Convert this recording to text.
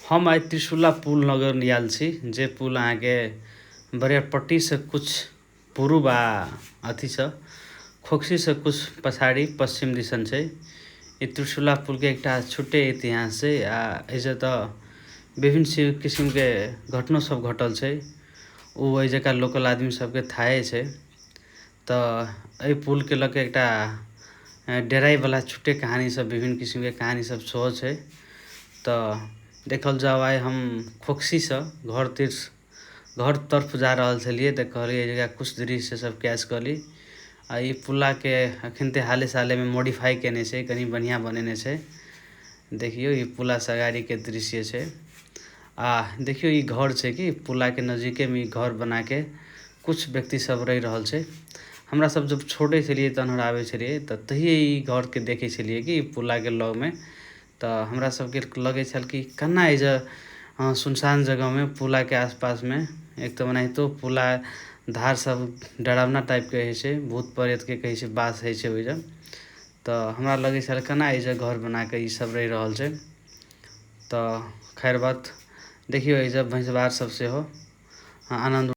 हम आइ त्रिशूला पुल नगर आयल छी जे पुल अहाँ के बरियारपट्टी से कुछ पूर्व आ अथी से खोखसी से कुछ पछाड़ी पश्चिम दिसन छै। इ त्रिशूला पुल के एकटा छुट्टे इतिहास छै आ एजे त विभिन्न किसिम के घटनो सब घटल छै उ एजका लोकल आदमी सब के थाहे छै। त ए पुल के लके एकटा डेराय वाला छुट्टे कहानी सब विभिन्न किसिम के कहानी सब सेहो छै। त देखल जाओ आइ हम खोक्सी से घर तरफ जा रहल छलिये त कहलिये एजगा कुछ दृश्य सब कैच कली । आ इ पुला के अखिनते हाले साले मे मोडिफाई केने छै कनि बन्हिया बनेने छै । देखियो इ पुला से अगाडि के दृश्य छै । आ देखियो इ घर छै की पुला के नजिके मे इ घर बनाके कुछ व्यक्ति सब रही रहल छै । हमरा सब जब छोटे छलियै त अन्हर आबै छलियै त तहिय इ घरके देखै छलियै की पुलाके लगमे । त हमरा सबके लगै छल की कना एजा सुनसान जगहमे पुलाके आसपासमे एक त ओनाहितो पुला धार सब डरावना टाइपके हैसै भुत प्रेतके कहै छै बास हैसै ओइजा । त हमरा लगै छल कना एजा घर बनाके इसब रही रहल छै । त खैर बात देखियो एजा भैसबार सब सेहो आनन्द।